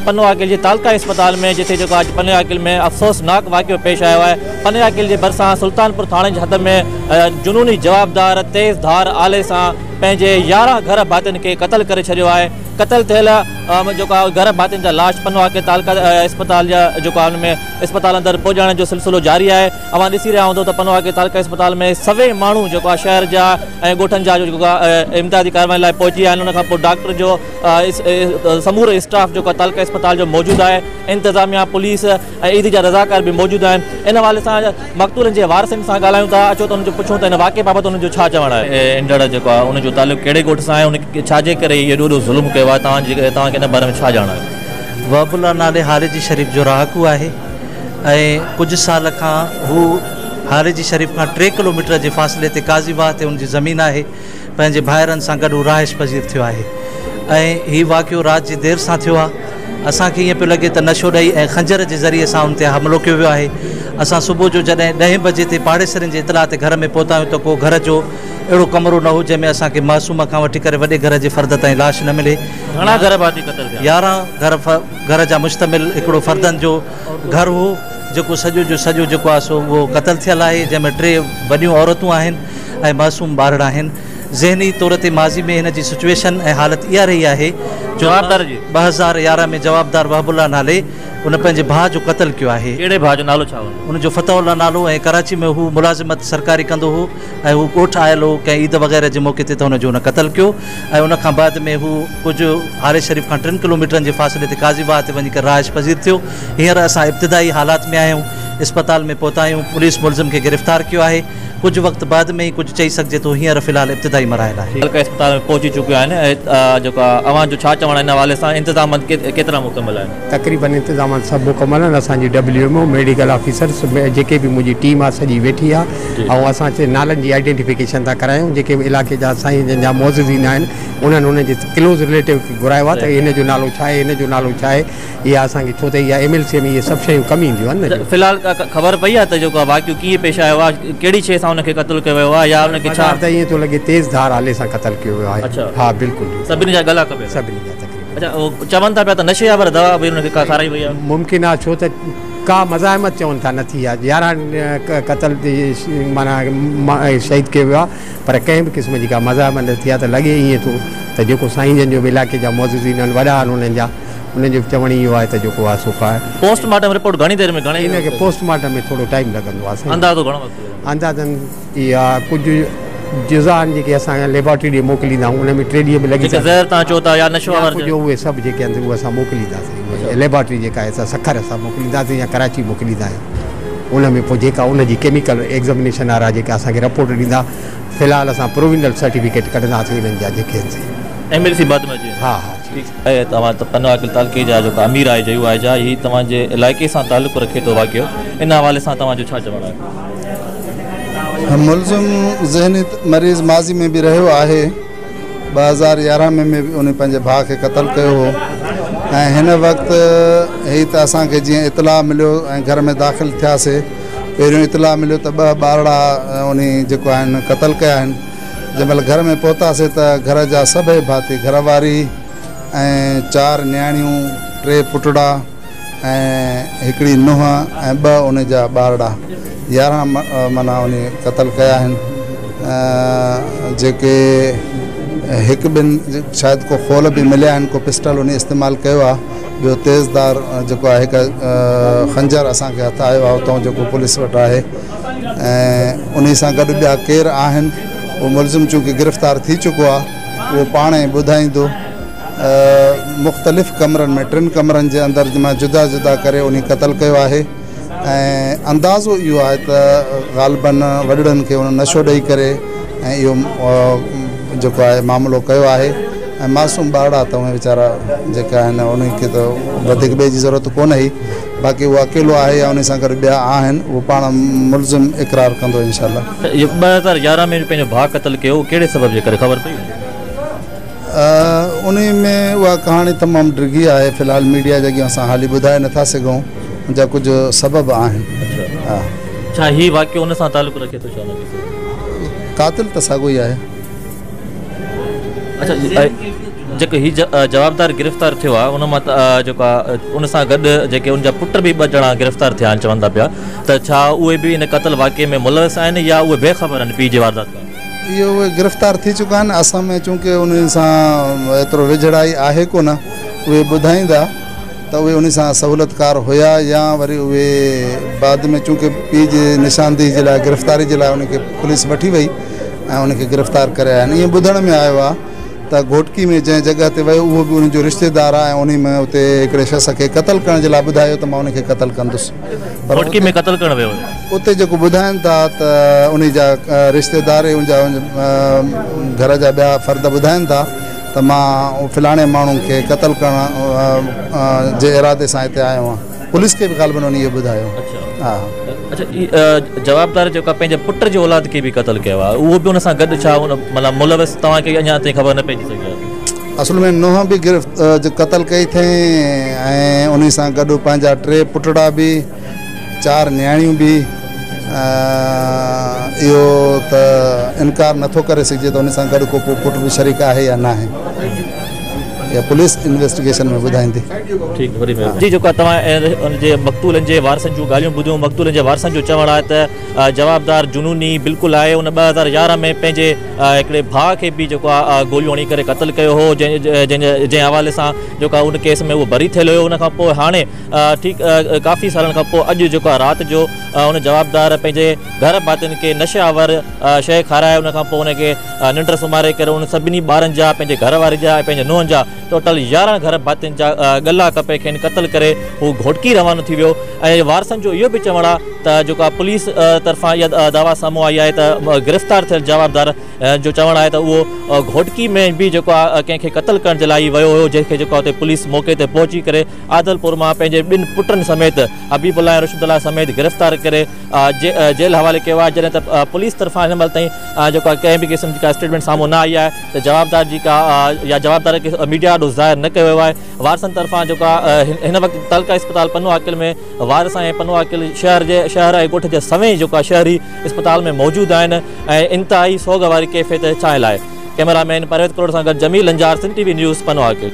Pano Aqil جي تعلقه اسپتال ۾ جتي جيڪو اڄ پنوعاقل ۾ افسوسناڪ واقعو پيش آيو آهي. پنوعاقل جي ڀرسان سلطانپور ٿاڻي جي حد ۾ جنوني جوابدار تيز ڌار آلي سان پنهنجي 11 گهر ڀاتين کي قتل ڪري ڇڏيو آهي. قتل ٿيل جيڪو آهي گهر ڀاتين جا لاش پنوعاقل تعلقه اسپتال جا جيڪو آهي ان ۾ اسپتال اندر پهچائڻ جو سلسلو جاري آهي. اوهان ڏسي رهيا هوندو ته پنوعاقل تعلقه اسپتال ۾ سوين ماڻهو جيڪو آهي شهر جا ۽ ڳوٺن جا جيڪو آهي امدادي ڪارروائين لاء پهچي ويا آهن. ان کان پوء ڊاڪٽر جو سمورو اسٽاف جيڪو آهي تعلقه اسپتال جو موجود آهي. انتظاميا، پوليس ۽ ايڌي جا رضاڪار به موجود آهن. ان حوالي سان مقتولن جي وارثن سان ڳالهايون ٿا. اچو ته انهن جو پڇون ته ان واقعي بابت انهن جو ڇا چوڻ آهي. ايندڙ جيڪو آهي ان جو تعلق ڪهڙي ڳوٺ سان آهي، ان ڇا جي ڪري هي ايڏو وڏو ظلم ڪيو آهي، توهان جي توهان کي ان باري ۾ ڇا ڄاڻ آهي؟ وهب الله نالي هاريجي شريف جو رهاڪو آهي ۽ ڪجهه سال کان هو هاريجي شريف کان 3 ڪلوميٽر جي فاصلي تي قاضي واهه تي ان جي زمين آهي. پنهنجي ڀائرن سان گڏ هو رهائش پذير ٿيو آهي ۽ هي واقعو رات جي دير سان ٿيو آهي. اسان کي ائين پيو لڳي ته نشو ڏئي ۽ خنجر جي ذريعي سان ان تي حملو ڪيو ويو آهي. اسان صبح جو جڏهن ڏهين بجي تي پاڙيسرين جي اطلاع تي گهر ۾ پهتا آهيون ته ڪو گهر جو اهڙو ڪمرو نه هو جنهن ۾ اسان کي معصوم کان وٺي ڪري وڏي گهر جي فرد تائين لاش نه ملي. گهڻا گهر ڀاتي قتل ٿيا؟ 11 گهر جا مشتمل هڪڙو فردن جو گهر هو جيڪو سڄو جو سڄو جيڪو آهي سو اهو قتل ٿيل آهي جنهن ۾ 3 وڏيون عورتون آهن ۽ معصوم ٻارڙا آهن. ذهني طور تي ماضي ۾ هن جي سچوئيشن ۽ حالت اها رهي آهي جو جوابدار جي. 2011 ۾ جوابدار وهب الله نالي ان پنهنجي ڀاء جو قتل ڪيو آهي. ڪهڙي ڀاء جو نالو ڇا هو؟ ان جو فتح الله نالو ۽ ڪراچي ۾ هو ملازمت سرڪاري ڪندو هو ۽ هو ڳوٺ آيل هو ڪنهن عيد وغيره جي موقعي تي ته هن جو هن قتل ڪيو ۽ ان کان بعد ۾ هو ڪجهه هاري شريف کان 3 ڪلوميٽرن جي فاصلي تي قاضي واهه تي وڃي ڪري رهائش پذير ٿيو. هينئر اسان ابتدائي حالات ۾ آهيون اسپتال ۾ پهتا آهيون پوليس ملزم کي گرفتار ڪيو آهي. ڪجهه وقت بعد ۾ ئي ڪجهه چئي سگهجي ٿو، هينئر في الحال ابتدائي مراحل آهي. تعلقه اسپتال ۾ پهچي چڪيون آهن ۽ جيڪو اوهان جو ڇا چوڻ آهي ان حوالي سان انتظامات ڪيترا مڪمل آهن؟ تقريبن انتظامات سڀ مڪمل آهن، اسان جي W M O, medical officer جيڪي به منهنجي ٽيم آهي سڄي ويٺي آهي ۽ اسان نالن جي آئيڊينٽيفڪيشن ٿا ڪرايون، جيڪي به علائقي جا سائين جن جا معززين آهن انهن انهن جي ڪلوز رليٽو کي گهرايو آهي ته هن جو نالو ڇا آهي هن جو نالو ڇا آهي. اها اسان کي ڇو ته اها ايم ايل سي ۾ اهي سڀ شيون ڪم اينديون آهن نه جو. في الحال ڪا خبر پئي آهي ته جيڪو واقعو ڪيئن پيش آيو آهي ڪهڙي شيء سان ان کي قتل ڪيو ويو آهي يا ان کي ڇا. بظاهر ته ائين ٿو لڳي تيز ڌار آلي سان قتل ڪيو ويو آهي. اڇا. ها بلڪل. سڀني جا ڳلا ڪپيل. سڀني جا تقريبن. اڇا چون ٿا پيا ته نشي آور دوا به ان کي کارائي وئي آهي. ممڪن آهي ڇو ته ڪا مزاحمت چون ٿا نه ٿي آهي 11 قتل معنيٰ شهيد ڪيو ويو آهي پر ڪنهن به قسم جي ڪا مزاحمت نه ٿي آهي ته لڳي ائين ٿو ته جيڪو سائين جن جو به علائقي جا معززين آهن وڏا آهن انهن جا انهن جو به چوڻ اهو آهي ته جيڪو آهي سو ڪا. پوسٽ مارٽم رپورٽ گهڻي دير ۾ گهڻي. ان کي پوسٽ مارٽم ۾ ٿورو ٽائيم لڳندو آهي سائين. اندازو گهڻو وقت لڳندو؟ اندازن اها ڪجهه جزا آهن جيڪي اسان ليبارٽري ڏي موڪليندا آهيون ان ۾ 3 ڏينهن به لڳي جيڪي زهر توهان چئو ٿا يا نشو آور ڪجهه اهي سڀ جيڪي آهن اهي اسان موڪلينداسين ليبارٽري جيڪا آهي سا سکر اسان موڪلينداسين يا ڪراچي موڪليندا آهيون ان ۾ پوء جيڪا ان جي ڪيميڪل ايگزامينيشن وارا جيڪا اسان کي رپورٽ ڏيندا في الحال اسان پرووينل سرٽيفڪيٽ ڪڍنداسين انهن جا جيڪي آهن سي. ايم ايل سي بعد ۾ اچي ويندو. ها ها. آهي توهان ته پنوعاقل تعلقي جا جيڪو امير آهي جيو آهي جا هي توهان جي علائقي سان تعلق رکي ٿو واقعو ان حوالي سان توهان جو ڇا چوڻ آهي؟ ملزم ذهني مريض ماضي ۾ به رهيو آهي 2011 ۾ به ان پنهنجي ڀاء کي قتل ڪيو هو ۽ هن وقت هي ته اسان کي جيئن اطلاع مليو ۽ گهر ۾ داخل ٿياسي پهريون اطلاع مليو ته 2 ٻارڙا انهي جيڪو آهن قتل ڪيا آهن جنهن مهل گهر ۾ پهتاسي ته گهر جا سڀئي ڀاتي گهر واري ۽ 4 نياڻيون، 3 پٽڙا ۽ هڪڙي نونهن ۽ 2 ان جا ٻارڙا 11 معنيٰ انهي قتل ڪيا آهن جيڪي هڪ ٻن شايد ڪو خول به مليا آهن ڪو پسٽل انهي استعمال ڪيو آهي ٻيو تيز دار جيڪو آهي هڪ خنجر اسان کي هٿ آيو آهي اتان جيڪو پوليس وٽ آهي. ۽ انهي سان گڏ ٻيا ڪير آهن اهو ملزم چونڪه گرفتار ٿي چڪو آهي اهو پاڻ ئي ٻڌائيندو. مختلف ڪمرن ۾ 3 ڪمرن جي اندر مان جدا جدا ڪري انهي قتل ڪيو آهي ۽ اندازو اهو آهي ته غالباً وڏڙن کي ان نشو ڏئي ڪري ۽ اهو جيڪو آهي معاملو ڪيو آهي. ۽ معصوم ٻارڙا ته اهي ويچارا جيڪا آهن انهن کي ته وڌيڪ ٻئي جي ضرورت ڪونه هئي باقي اهو اڪيلو آهي يا ان سان گڏ ٻيا آهن اهو پاڻ ملزم اقرار ڪندو انشاء الله. اهو 2011 ۾ پنهنجو ڀاء قتل ڪيو ڪهڙي سبب جي ڪري خبر پئي؟ انهي ۾ اها ڪهاڻي تمام ڊگهي آهي في الحال ميڊيا جي اڳيان اسان حالي ٻڌائي نٿا سگهون ان جا ڪجهه سبب آهن. ڇا هي واقعو ان سان تعلق رکي ٿو ڇا؟ قاتل ته ساڳيو ئي آهي. اڇا جيڪو هي جوابدار گرفتار ٿيو آهي ان مان جيڪو آهي ان سان گڏ جيڪي ان جا پٽ به ٻه ڄڻا گرفتار ٿيا آهن چون ٿا پيا ته ڇا اهي به ان قتل واقعي ۾ ملوث آهن يا اهي بي خبر آهن پيء جي واردات کان؟ اهو اهي گرفتار ٿي چڪا آهن اسان ۾ چونڪه انهن سان ايترو ويجهڙائي آهي ڪونه اهي ٻڌائيندا ته اهي انهي سان سهولتڪار هيا يا وري اهي بعد ۾ چونڪه پيء جي نشاندهي جي لاء گرفتاري جي لاء ان کي پوليس وٺي وئي ۽ ان کي گرفتار ڪري آيا آهن ائين ٻڌڻ ۾ آيو آهي ته گهوٽڪي ۾ جنهن جڳهه تي ويو اهو به ان جو رشتيدار آهي ۽ انهي ۾ اتي هڪڙي شخص کي قتل ڪرڻ جي لاء ٻڌايو ته مان ان کي قتل ڪندس پر گهوٽڪي ۾ قتل ڪرڻ ويو هيو. اتي جيڪو ٻڌائين ٿا ته انهي جا رشتيدار ۽ ان جا گهر جا ٻيا فرد ٻڌائين ٿا ته مان فلاڻي ماڻهو کي قتل ڪرڻ جي ارادي سان هتي آيو آهيان. پوليس کي به غالباً انهي اهو ٻڌايو. ها. اڇا جوابدار جيڪو پنهنجي پٽ جي اولاد کي به قتل ڪيو آهي اهو به ان سان گڏ ڇا ان مطلب ملوث توهان کي اڃا تائين خبر نه پئجي سگهي آهي. اصل ۾ نونهن به گرفت قتل ڪئي اٿئين ۽ انهي سان گڏ پنهنجا ٽي پٽڙا به چار نياڻيون به اهو ته انڪار نٿو ڪري سگهجي ته ان سان گڏ ڪو پٽ به شريڪ آهي يا ناهي اها پوليس انويسٽيگيشن ۾ ٻڌائيندي. ٺيڪ وڏي مهرباني. جي جيڪو توهان ان جي مقتولن جي وارثن جون ڳالهيون ٻڌيون مقتولن جي وارثن جو چوڻ آهي ته جوابدار جنوني بلڪل آهي ان 2011 ۾ پنهنجي هڪڙي ڀاء کي به جيڪو آهي گوليون هڻي ڪري قتل ڪيو هو جنهن جنهن حوالي سان جيڪو آهي ان ڪيس ۾ اهو بري ٿيل هيو ان کان پوء هاڻي ٺيڪ ڪافي سالن کان پوء اڄ جيڪو آهي رات جو ان جوابدار پنهنجي گهر ڀاتين کي نشي آور شيء کارائي ان کان پوء ان کي ننڊ سمهاري ڪري ان سڀني ٻارن جا پنهنجي گهر واري جا ۽ پنهنجي نونهن جا ٽوٽل 11 گهر ڀاتين جا ڳلا ڪپي کين قتل ڪري هو گهوٽڪي روانو ٿي ويو ۽ وارثن جو اهو به چوڻ آهي ته جيڪو آهي پوليس طرفان اها دعويٰ سامهون آئي آهي ته گرفتار ٿيل جوابدار جو چوڻ آهي ته اهو گهوٽڪي ۾ به جيڪو آهي ڪنهن کي قتل ڪرڻ جي لاء ئي ويو هيو جنهن کي جيڪو آهي اتي پوليس موقعي تي پهچي ڪري عادلپور مان پنهنجي ٻن پٽن سميت حبيب الله ۽ رشد الله سميت گرفتار ڪري جيل حوالي ڪيو آهي جڏهن ته پوليس طرفان هن مهل تائين جيڪو آهي ڪنهن به قسم جي ڪا اسٽيٽمينٽ سامهون نه آئي آهي ته جوابدار جي ڪا يا جوابدار کي ميڊيا آڏو ظاهر نه ڪيو ويو آهي وارثن طرفان جيڪو آهي هن وقت تعلقه اسپتال پنو عاقل ۾ وارث ۽ پنو عاقل شهر جي شهر ۽ ڳوٺ جي سوين جيڪو آهي شهري اسپتال ۾ موجود آهن ۽ انتهائي سوڳ واري ڪيفيت ڇانيل آهي ڪئميرا مين پرويز ڪروڙ سان گڏ Jamil Lanjar Sindh T V news Pano Aqil.